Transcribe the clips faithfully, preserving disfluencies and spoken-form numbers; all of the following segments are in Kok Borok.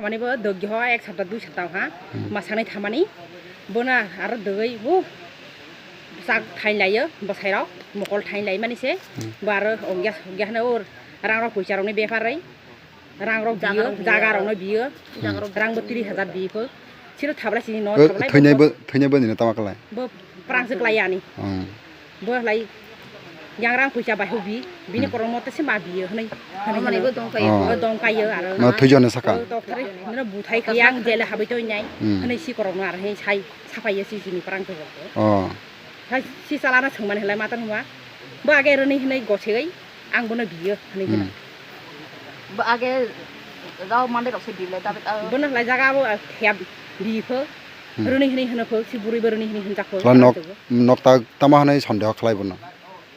Mani bo dogyo ho ek sapta dui sapta ha. Hmm. Masani thamani. Bona aro dogoi bo sak thain layo bosai rok mokol thain lai mani se. Hmm. Bo aro ongya ongya hano or rang rok poisa rok ni bepar rai. Rang rok biyo, jaga rok no biyo. Jaga rok rang bo tiri hajar biyo. Siro thabla sini no thabla. Thwinai bo, thwinai bo nini tama kalai. Bo prang se klai ani. Hmm. Bo lai yang rang puisa bai hubi, bini kormo te se ma biyo hwnwi. Mani bo dong kayo. Oh. Dong kayo aro. Ma thwijo ne saka. Tok thari no buthai khe yang jele habai toi nai. Hmm. Hwnwi si kormo aro he sai sapai ya si sini prang se. Oh. Hai si salana sungmani helai matan huma. Bo age roni hwnwi gosegoi. Ang bono biyo, hwnwi hwno. Hmm. Bo age rao mande rok se bile, dabe ta. Bono lai jaga bo, ah, thep bipho. Hmm. Rwni hwnwi hwno pho, si bwrwi bo rwni hwnwi hwnjak pho. Nok, nok ta tama hwnwi sondeho khlai bono.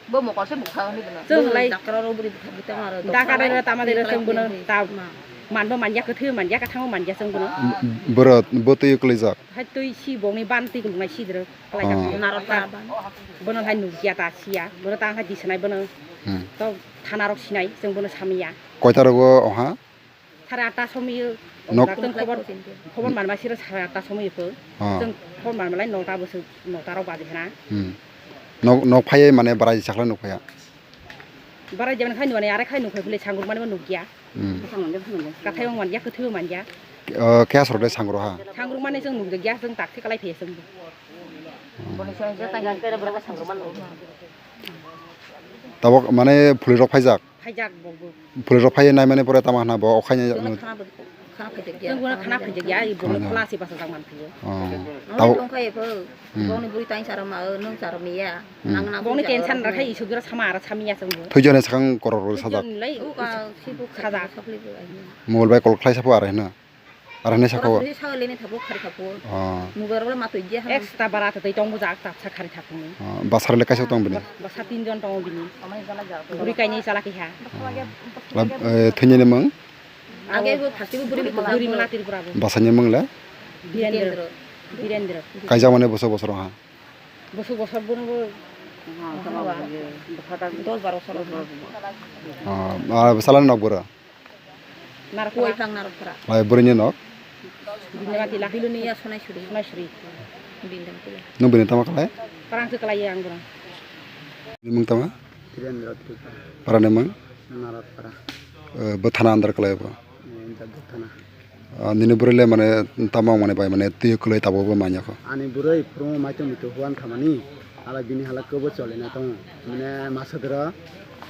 Bo mokol se bukha hwnwi bono. Chwng lai dakra rok bwrwi bukha bukha maro. Dakra rok tama de chwng bono ta. Ma. Manbo manja, kwthwi manja, kwthango manja chwng bono. Bwrwi bo twi kwlaijak. Hai twi si bongni ban twi kwlwngnai sidro. Kalaijak. Oh. Narwkta. Bono hai nukya ta siya. Bono ta hai disanai bono. Hmm. To thana rok sinai, chwng bono samiya. Koita rogo oha? Sare atta somoyo. Nok. Chwng khobor, khobor manma siro sare atta somoyo pho. Oh. Chwng khobor manma lai nota bwswk, nota rok baji hana. Hmm. Nok, nok phaiye mane barai sakla nuk phaiya. Barai jemon khai nukmani, are khai nukphai phile sangrwkmani bo nukya. Hmm. Kathai bo manya, kwthwi bo manya. O, khe aswk de sangrwk ha? Sangrwkmani chwng nukjakya, chwng taksi kalai phaiya chwng bo. Hmm. Boni chwng je tang khe borok sangrwkmani. Tabok mane phulirok phaijak? Phaijak bo bo. Phulirok phaiya nai mane pore tamo hwnna bo okhai nai. Jono khana bo, khana phaijak ya. Jono khana phaijak ya, i bo khana. Khana se basa jak man phaiyo. Oh. Ang tabok tongkha epho. Hmm. Bongni buri tain saro ma, nung saro miya. Hmm. Ang na bongni buri tension saro rakha ma. Isuk jora sama ara samiya song bo. Thuijone sakang korok rok sajak. Thuijone lai. Uka si bo sajak. Sakli bo ai. Mobile bai call khlai sapo ara hwnna. Aro hwnwi sakha o. Oro sa leni thabo khari thabo. Oh. Mobile rok le matwi dia ha. Extra bara twi tong bujak tak sa khari thabo ni. Oh, bwsarok le kaisa tong bini? Bwsa tin jon tongo bini. Buri kainwi chala khe ha. Oh. Lab-, eh, thwini ni mung? Age bo phasti bo buri mala. Buri mala Tripura bo. Bwsani mung le? Birendra. Birendra. Kaijak mani bwswk bosor ha? Bwswk bosor bono bo. Dos baro bosor. Oh, ah, bwsala nok bwrwi? Narok. Kuwai phang narok phara. Lai bwrwini nok? Bindamati la. Biluniya Sonaisuri. Sonaisuri. Bindamati la. Nung bini tama khlai? Parang se khlai ang bwrang. Ni mung tama? Tirendra Tripura. Parani mung? Narok phara. Eh, bo thana under khlai bo? Eh, Jagdip thana. Ah, nini bwrwi le mane tama mane bai mane twi kwlai tabok bo manya kho. Ani bwrwi phuru maitum mitu huan khamani. Hala bini hala kwbo chole na tongo. Mane masa dwra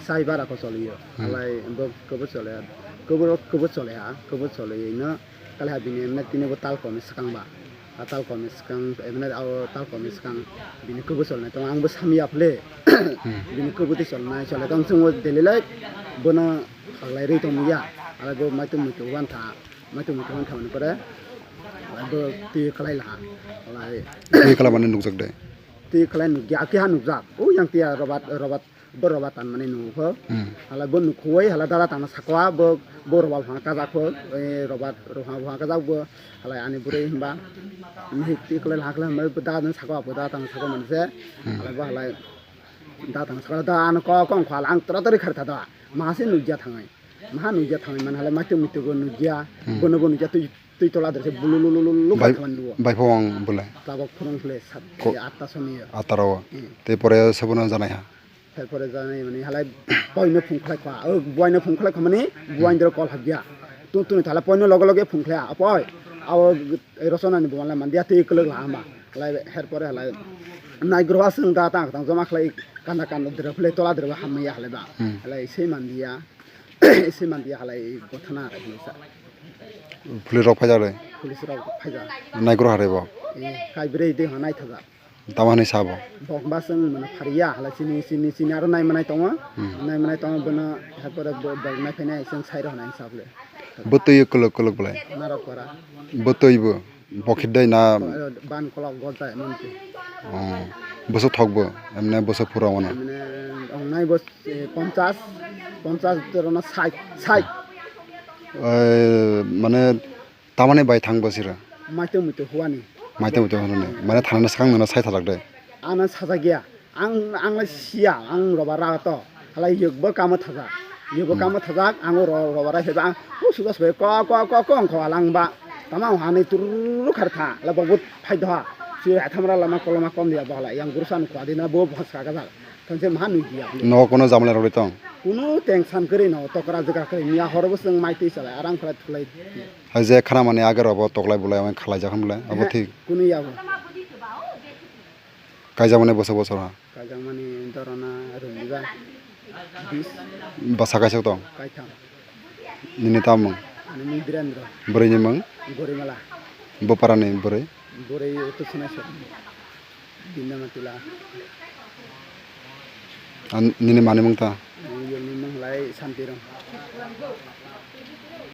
sai bara ko choliyo. Hmm. Halai bo kwbo chole. Kwbo, kwbo chole ha, kwbo chole no kali ha bini emne tini bo tal komi swkang ba. A tal komi swkang, emne o tal komi swkang bini kwbo chole na tongo. Ang bo sami ya phle. Hmm. Bini kwbo twi chole na chole tong chungo daily life bono khaklai rwi tong ya. Hala bo maitum mitu huan kha, maitum mitu huan khamani pore bo twi kwlai la ha. Halai. Twi kwlai mani nukjak de. Twi kwlai nukya, khe ha nukjak. O yang tiya robat, robat, bo robat tanmani nukho. Hmm. Hala bo nukhuwi, hala dada tangna sakwa, bo, bo robat phang kajak kho, e, robat, robat phang kajak bo, hala ani bwrwi himba, mihik twi kwlai, ha kwlai, himba bo dada sakwa, bo dada tangna sakwa manse. Hmm. Hala bo halai, dada tangna sakwa, dada ano kok kong kho, hala ang tora tori khari thada, maha se nukya thangai. Maha nukya thangwi man halai maitum muitu bo nukya, hmm, bono bo nukya twi, twi tola dre se bulu lu lu lu lu bai-, khaman luo. Bai phawang bole. Tabok phurung khle sat, ko-, atta somio. Atta rao. Hmm. Te pore se bono janai ha. Te pore janai mani halai boino phung khlai kha. O boino phung khlai kha mani, hmm, boino dro kol habya. Tun tun thala boino loge loge phung khlai apoi. Abo rosona ni bo manla mandia twi kwlwk la hama. Halai her pore halai nai groha sung da tang tang joma khlai kanda kanda dre phle tola dre ba hamya halai ba. Hmm. Halai se mandia. Ese mandia halai bo thana rai hinwi sa. Police rok phaijak rai? Police rok phaijak. Naigroha rai bo? Eh, kaibrwi de hanai thaga. Tamo hinwi sa bo? Bok ba chwng mano phariya halai chini, chini, chini aro nai manai tongo. Hmm. Nai manai tongo bono, hakore bo, bok nai phainai chwng sai rw hanai sa bole. Bo twi kwlwk kwlwk bolai? Narok para. Bo twi bo? Bokhit dai na? Ban kolok gol tai manti. Oh. Bwswk thok bo? Emne bwswk phura wano? Emne ongnai bo, eh, ponchas, ponchas torona sait, sait. Eh, mane tamani bai thang bo sira? Maitwi muitwi huani. Maitwi muitwi huani. Mane thanani swkang nono sai thajak de? Ano sajak ya. Ang, ang le siya, ang roba ra to. Halai yokbo kamo thajak. Yokbo, hmm, kamo thajak, ang ro-, roba ra heba ang, o suda suda ko, ko, ko, ko, ang ko alang ba. Tama ang hani tururu khar tha, la bo but phai doha. Si atham ra lama koloma kom dia ba halai, yang guru san ko adina bo bhas ka gajal. Thanse ma nui dia. No kono jamla roi tong? Kuno tension kri no, tokra jaga kri, miya hor bo sung mai twi salai, arang khlai thulai. Hai je khana mani age robo toklai bulai ang khlai jak ham bulai, abo, ehe, thik. Kuno ya bo. Kaijakmani bwswk bwswk ha? Kaijakmani dorana rwngriba bis. Bwsa kaisa tong? Kaitham. Nini tamo mung? Ani mung Birendra. Bwrwini mung? Gorimala. Bo parani bwrwi? Bwrwi Uttor Sonaiswar. Bindamati la. An-, nini mani mung ta? Ani yungni mung lai Santirong.